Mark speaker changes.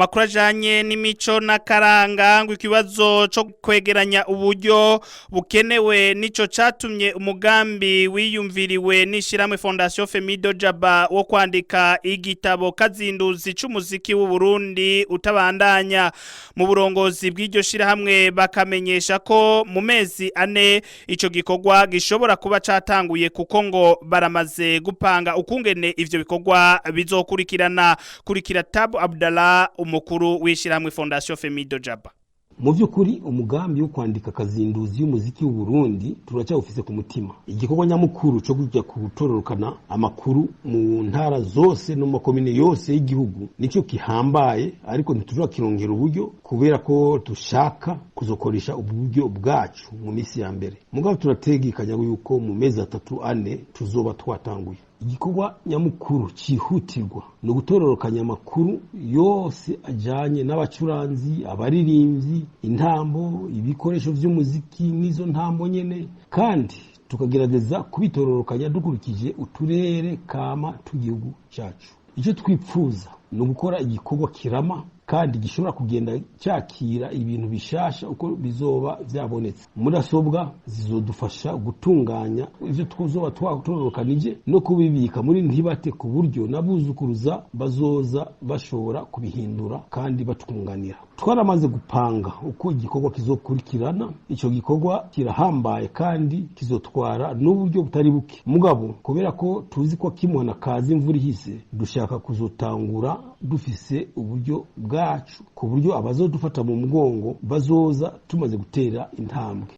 Speaker 1: Amakuru ajanye n'imico n'akaranga, ngo ikibazo co kwegeranya uburyo bukenewe nico catumye umugambi wiyumviriwe n'ishiramwe Fondation Femido Jaba wo kwandika igitabo kazinduzi c'umuziki w'u Burundi utabandanya. Mu burongozi bw'iryo shirahamwe bakamenyesha ko mu mezi 4 ico gikorwa gishobora kuba catanguye, kuko ngo baramaze gupanga ukungene ivyo bikorwa bizokurikirana. Kurikira Tabu Abdallah, umukuru w'ishyirahamwe Fondation Femido Jaba.
Speaker 2: Mu by'ukuri, umugambi wo kwandika akazinduzi y'umuziki w'u Burundi turacyawufise ku mutima. Igikorwa nyamukuru cyo kujya gutororokana amakuru mu ntara zose no mu makomine yose y'igihugu nicyo gihambaye, ariko ntiturakironkera uburyo kubera ko dushaka kuzokoresha uburyo bwacu mu minsi ya mbere. Mugabo turategekanya yuko mu mezi 3, 4 tuzoba twatanguye. Igikorwa nyamukuru cyihutirwa ni ugutororokanya amakuru yose ajyanye n'abacuranzi, abaririmbyi, intambo, ibikoresho by'umuziki n'izo ntambo nyene, kandi tukagerageza kubitororokanya dukurikije uturere kama tw'igihugu cyacu. Icyo twipfuza ni ugukora igikorwa kirama kandi gishobora kugenda cyakira ibintu bishasha uko bizoba byabonetse. Mudasobwa zizodufasha gutunganya ivyo tuzoba twatororokanije no kubibika muri ntibate, ku buryo n'abuzukuruza bazoza bashobora kubihindura kandi batwunganira. Twaramaze gupanga uko igikorwa kizokurikirana. Ico gikorwa kirahambaye kandi kizotwara n'uburyo butari buke, mugabo kubera ko tuzi ko kimwana kazi imvura ihise, dushaka kuzotangura dufise uburyo bwacu, ku buryo abazodufata mu mugongo bazoza tumaze gutera intambwe.